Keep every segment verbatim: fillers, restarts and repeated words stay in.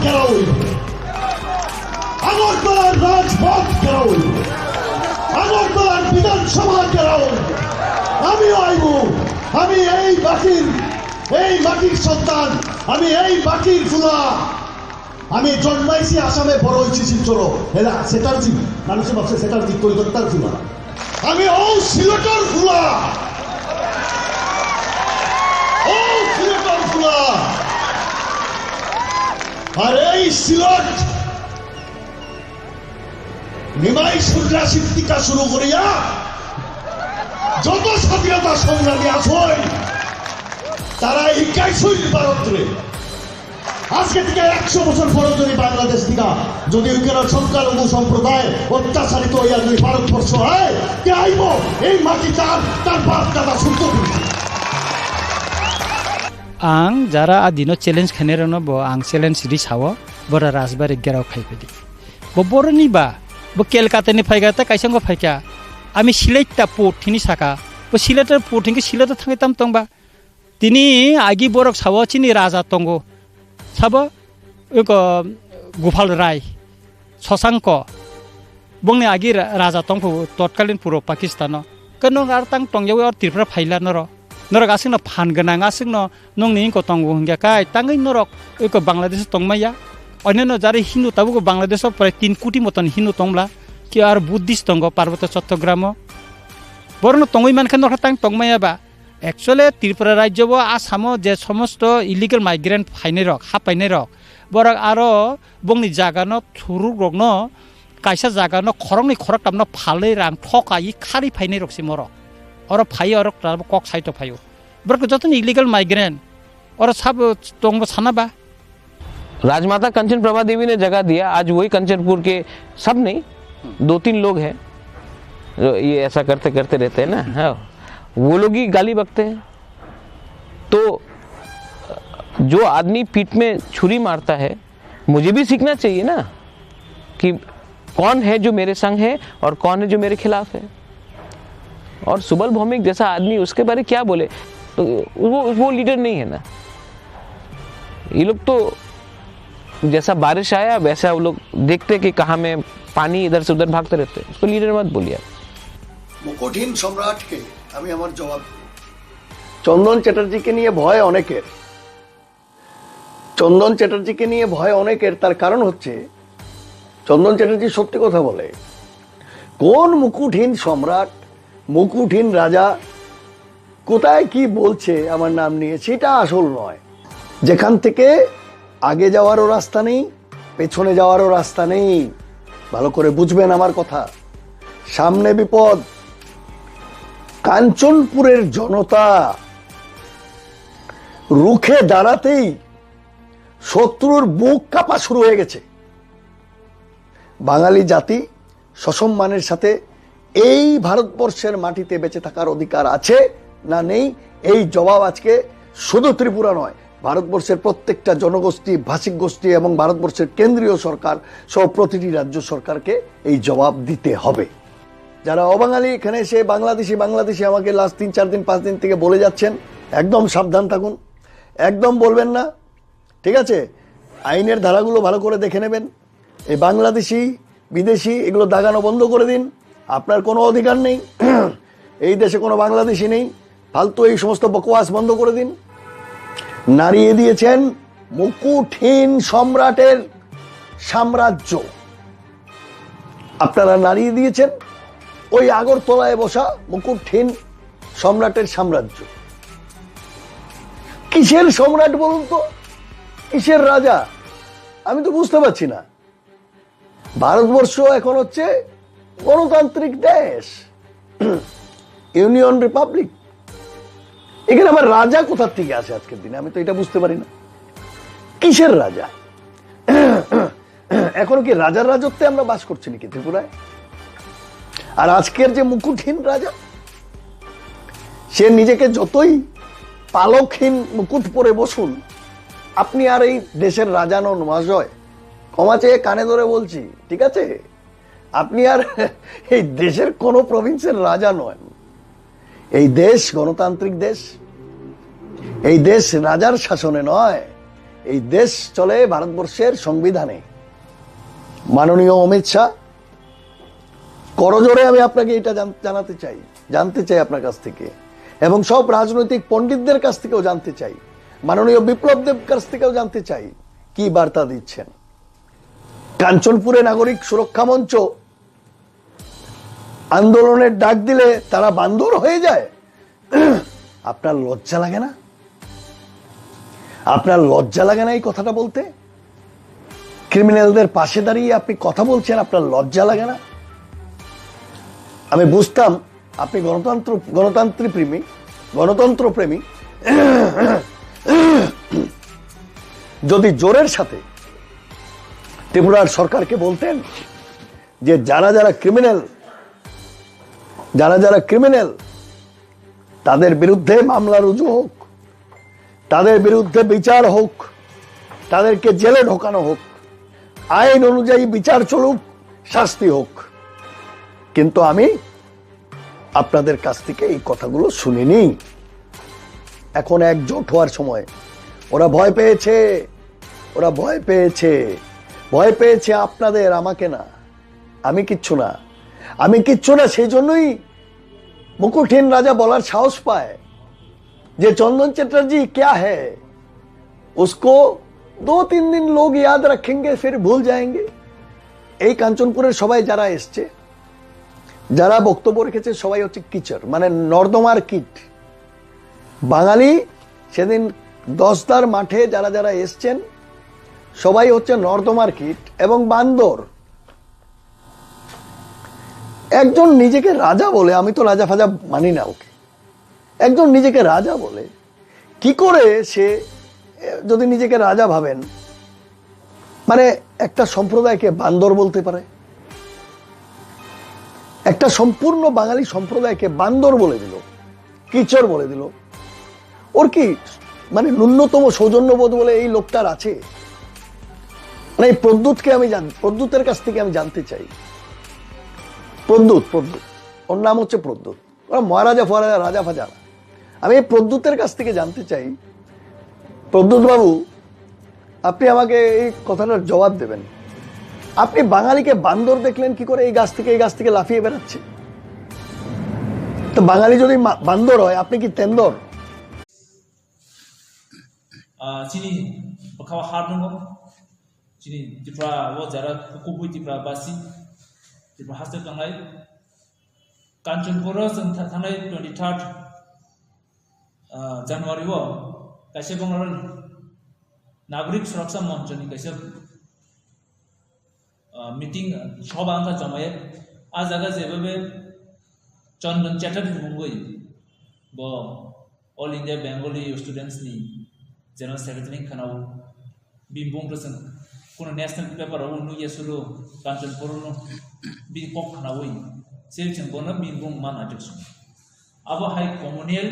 ঘেরাও হইব। আগরতলার রাজপথ ঘেরাও হইব। আগরতলার বিধানসভা ঘেরাও হইব। আমিও আইব। আমি এই মাটির, এই মাটির সন্তান, আমি এই মাটির ফুলা। আমি জন্মাইছি আসামে, বড় হইছি শিলচরো। এরা সেটার্জি, মানুষে ভাবছে সেটার্জি কলকাতার ফুলা। আমি ও সিলেটর ফুলা। ও সিলেটর ফুলা। আর এই সিলেট নিমাই সন্ত্রাসী টিকা শুরু করিয়া যত স্বাধীনতা সংগ্রামী আছই, তারা ইকাইছই ভারতরে। আজকে থেকে একশো বছর পরে যদি বাংলাদেশ থেকে যদি ওইখানে সংখ্যালঘু সম্প্রদায় অত্যাচারিত হইয়া যদি ভারতবর্ষ হয়, কে আইব? এই মাটি তার, তার বাপ দাদা শুদ্ধ করেছে। Ang jara adino challenge khainai rokno bo ang challenge ri sao, bora Rajbari gerao khai phaidi. Bo boroni ba, bo Kolkata ni phaikha, ta kaisa wngkha phaikha. Ami Sylhet ta port hini saka. Bo Sylhet ta port hingke Sylhet ta thangwi tam tongba. Tini agi borok sao chini raja tongo. Sabo, eko Gopal Rai, Shashanko. Bongni agi ra-, raja tongphu totkalin puro Pakistano. Ke nong ar tang tongyawi or Tripura phaila noro. Norok aswkno phan gwnang, aswkno nongni wngko tongo hingya kai, tangwi norok eko Bangladesh tongmaya. Onyono jari Hindu tabuk Bangladesh o prai tin koti moton Hindu tongla. Ki ar Buddhist tongo Parboto Chottogram o. Borokno tongwi mankha norok tang tongmaya ba. Actually, Tripura rajyo bo Assam o je somosto illegal migrant phainai rok, hap painai rok, borok aro bongni jaga no thuruk rok no kaisa jaga no khoroknwi khoroktam no phalwi rang thokai kharwi phainai rok se morok. Oro phai oro kok saito phaio. Borok joto ni illegal migrant. Oro sabo tongbo sana ba. राजमाता कंचन प्रभा देवी ने जगह दिया, आज वही कंचनपुर के, सब नहीं, दो तीन लोग हैं जो ये ऐसा करते करते रहते हैं ना। हाँ, वो लोग ही गाली बकते हैं। तो जो आदमी पीठ में छुरी मारता है, मुझे भी सीखना चाहिए ना कि कौन है जो मेरे संग है और कौन है जो मेरे खिलाफ है। और सुबल भौमिक जैसा आदमी, उसके बारे क्या बोले? तो वो वो लीडर नहीं है ना। ये लोग तो जैसा बारिश आया वैसा वो लोग देखते कि कहाँ में पानी इधर से उधर भागते रहते हैं। उसको लीडर मत बोलिए आप। মুকুটহীন সম্রাটকে আমি আমার জবাব দেব। চন্দন চ্যাটার্জিকে নিয়ে ভয় অনেকের, চন্দন চ্যাটার্জিকে নিয়ে ভয় অনেকের। তার কারণ হচ্ছে চন্দন চ্যাটার্জি সত্যি কথা বলে। কোন মুকুটহীন সম্রাট, মুকুটহীন রাজা কোথায় কি বলছে আমার নাম নিয়ে, সেটা আসল নয়। যেখান থেকে আগে যাওয়ারও রাস্তা নেই, পেছনে যাওয়ারও রাস্তা নেই। ভালো করে বুঝবেন আমার কথা। সামনে বিপদ। কাঞ্চনপুরের জনতা রুখে দাঁড়াতেই শত্রুর বুক কাঁপা শুরু হয়ে গেছে। বাঙালি জাতি সসম্মানের সাথে এই ভারতবর্ষের মাটিতে বেঁচে থাকার অধিকার আছে না নেই, এই জবাব আজকে শুধু ত্রিপুরা নয়, ভারতবর্ষের প্রত্যেকটা জনগোষ্ঠী, ভাষিক গোষ্ঠী এবং ভারতবর্ষের কেন্দ্রীয় সরকার সহ প্রতিটি রাজ্য সরকারকে এই জবাব দিতে হবে। যারা অবাঙালি এখানে এসে বাংলাদেশি, বাংলাদেশি আমাকে লাস্ট তিন চার দিন, পাঁচ দিন থেকে বলে যাচ্ছেন, একদম সাবধান থাকুন, একদম বলবেন না, ঠিক আছে? আইনের ধারাগুলো ভালো করে দেখে নেবেন। এই বাংলাদেশি, বিদেশি এগুলো দাগানো বন্ধ করে দিন। আপনার কোনো অধিকার নেই। এই দেশে কোনো বাংলাদেশি নেই। ফালতু এই সমস্ত বকওয়াস বন্ধ করে দিন। নাড়িয়ে দিয়েছেন মুকুটহীন সম্রাটের সাম্রাজ্য। আপনারা নাড়িয়ে দিয়েছেন ওই আগরতলায় বসা মুকুটহীন সম্রাটের সাম্রাজ্য। কিসের সম্রাট বলুন তো? কিসের রাজা? আমি তো বুঝতে পারছি না। ভারতবর্ষ এখন হচ্ছে গণতান্ত্রিক দেশ, ইউনিয়ন রিপাবলিক। এখানে আবার রাজা কোথার থেকে আসে আজকের দিনে? আমি তো এটা বুঝতে পারি না। কিসের রাজা? এখন কি রাজার রাজত্বে আমরা বাস করছি নাকি ত্রিপুরায়? আর আজকের যে মুকুটহীন রাজা, সে নিজেকে যতই পালকহীন মুকুট পরে বসুন, আপনি আর এই দেশের রাজা নন, মহাশয়। ক্ষমা চেয়ে কানে ধরে বলছি, ঠিক আছে? আপনি আর এই দেশের কোনো প্রভিন্সের রাজা নন। এই দেশ গণতান্ত্রিক দেশ। এই দেশ রাজার শাসনে নয়, এই দেশ চলে ভারতবর্ষের সংবিধানে। মাননীয় অমিত শাহ, করজোরে আমি আপনাকে এটা জান-, জানাতে চাই, জানতে চাই আপনার কাছ থেকে, এবং সব রাজনৈতিক পণ্ডিতদের কাছ থেকেও জানতে চাই, মাননীয় বিপ্লব দেব কাছ থেকেও জানতে চাই, কি বার্তা দিচ্ছেন। কাঞ্চনপুরে নাগরিক সুরক্ষা মঞ্চ আন্দোলনের ডাক দিলে তারা বান্দর হয়ে যায়। আপনার লজ্জা লাগে না? আপনার লজ্জা লাগে না এই কথাটা বলতে? ক্রিমিনালদের পাশে দাঁড়িয়ে আপনি কথা বলছেন, আপনার লজ্জা লাগে না? আমি বুঝতাম আপনি গণতন্ত্র, গণতন্ত্র প্রেমী, গণতন্ত্র প্রেমী। যদি জোরের সাথে ত্রিপুরার সরকারকে বলতেন যে যারা যারা ক্রিমিনাল, যারা যারা ক্রিমিনাল, তাদের বিরুদ্ধে মামলা রুজু হোক, তাদের বিরুদ্ধে বিচার হোক, তাদেরকে জেলে ঢোকানো হোক, আইন অনুযায়ী বিচার চলুক, শাস্তি হোক। কিন্তু আমি আপনাদের কাছ থেকে এই কথাগুলো শুনিনি। এখন একজোট হওয়ার সময়। ওরা ভয় পেয়েছে, ওরা ভয় পেয়েছে, ভয় পেয়েছে আপনাদের, আমাকে না। আমি কিচ্ছু না, আমি কিচ্ছু না, সেই জন্যই মুকুটহীন রাজা বলার সাহস পায় যে चंदन चटर्जी क्या है, उसको दो तीन दिन लोग याद रखेंगे, फिर भूल जाएंगे। এই কাঞ্চনপুরের সবাই যারা এসছে, যারা বক্তব্য রেখেছে, সবাই হচ্ছে কিচড়, মানে নর্দমার কীট। বাঙালি সেদিন দশদার মাঠে যারা যারা এসছেন, সবাই হচ্ছে নর্দমার কীট এবং বান্দর। একজন নিজেকে রাজা বলে, আমি তো রাজা ফাজা মানি না ওকে, একজন নিজেকে রাজা বলে, কি করে সে, এ, যদি নিজেকে রাজা ভাবেন, মানে একটা সম্প্রদায়কে বান্দর বলতে পারে? একটা সম্পূর্ণ বাঙালি সম্প্রদায়কে বান্দর বলে দিল, কিচড় বলে দিল। ওর কি মানে ন্যূনতম সৌজন্যবোধ বলে এই লোকটার আছে? মানে এই প্রদ্যুৎকে আমি জান-, প্রদ্যুতের কাছ থেকে আমি জানতে চাই। প্রদ্যুৎ, প্রদ্যুৎ, ওর নাম হচ্ছে প্রদ্যুৎ। ওরা মহারাজা ফহারাজা, রাজা ফাজা না। আমি এই প্রদ্যুতের কাছ থেকে জানতে চাই, প্রদ্যুৎ বাবু, আপনি আমাকে এই কথাটার জবাব দেবেন। আপনি বাঙালিকে বান্দর দেখলেন কি করে, এই গাছ থেকে এই গাছ থেকে লাফিয়ে বেড়াচ্ছে? তো বাঙালি যদি মা-, বান্দর হয়, আপনি কি তেন্দর? Ah, chini bwkha o har nungo, chini Tripura o jara kubui Tripura basi, Tripura haste tongnai. Kanchanpur o chwng tha-, thangnai twenty third, ah, January o kaisa bangla Nagorik Suraksha Moncho ni kaisa, ah, meeting, ah, sobha wngkha Jomayet. Ah jaga jebabe Chandan Chatterjee mungwi bo All India Bengali Students ni General Secretary khwnao. Bini bung to chwng kuno national paper o nukya suru Kanchanpur no bini kok khwnawi. Se chwng bono bini bung man ajak sung. Abo hai communal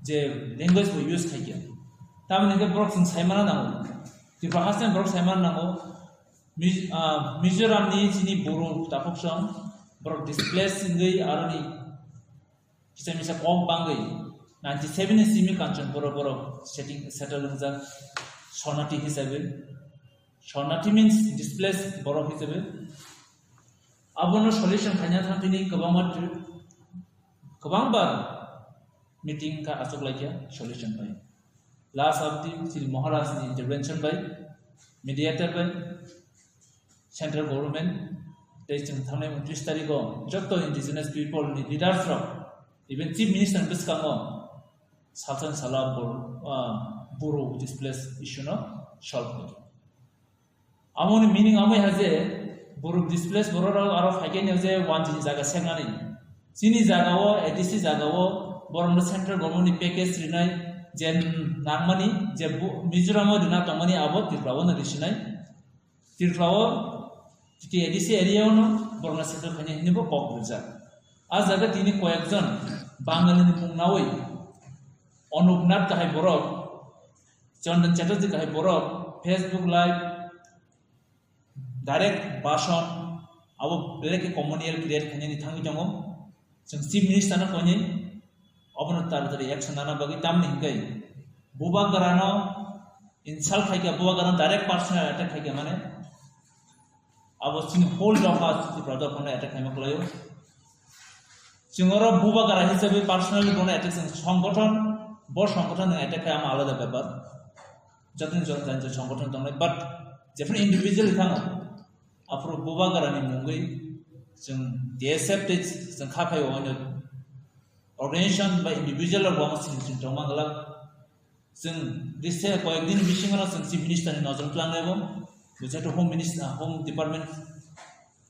je language bo use khaikha. Tamoni hwnkhe borok chwng saimana nango. Tripura haste borok saimana nango. Miz-, ah, Mizoram ni chini Boro takhuk song borok displace wngwi aroni kisa misa kok bangwi ninety seven ni simi Kanchanpur o borok setting, settle wngjak Shornathi hisabe. Shornathi means displaced borok hisabe. Abono solution khaina thangtini kwbangma tri-, kwbangbar meeting kha achuk laikya solution bai. Last of the Sri Maharaj ni intervention bai, mediator bai, central government, tei chwng thangnai untris tarikh o joto indigenous people ni leaders rok, even chief minister ni bwskango salsa ni salo Bor-, ah, Boro displaced issue no solve khaikha. Amoni meaning amoi ha je borok displaced borok rok aro phaikhe no je wanjini jaga seknani. Chini jaga o, A D C jaga o borok no central government ni package rinai je nangmani je bu-, Mizoram o rina tongmani abo Tripura o no risinai. Tripura o T T A D C area o no borok no settle khainai hinwi bo kok rijak. A jaga tini koyekjon Bangali ni mung nawi Anup Nath kahai borok, Chandan Chatterjee kahai borok Facebook live, direct bhasan, abo belai khe communal create khainani thangwi tongo. Chwng chief minister no koinai obono taratari action nana bagwi, tamni hwnkhe bubagrano insult khaikha, bubagrano direct personal attack khaikha, mane abo chini whole Doha Tripura dopha no attack khaima kwlaio. Chwng oro bubagra hisabe personally bono attack chwng songgothon, bo songgothon nwng attack khai ama alada bepar. Jotoni jon jon songgothon tongnai, but jephru individual thango, aphuru bubagrani mungwi chwng T S F tei chwng kha phai o, organization ba individual rok bo sini sini tongma glak. Chwng recent koyek din bisingo no chwng Chief Minister ni nojor tlangnai bo, bo jehetu Home Minister, Home Department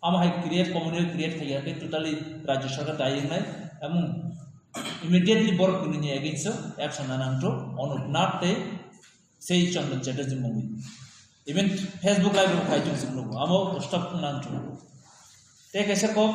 amo hai create, community create khai ya khe totally Rajya Sarkar dai wngnai, emung immediately borok kunu ni against o action na nang tho, Anup Nath tei sei Chandan Chatterjee mungwi. Even Facebook live rok khai chung chwng nugo, amo stop nang tho. Tei kaisa kok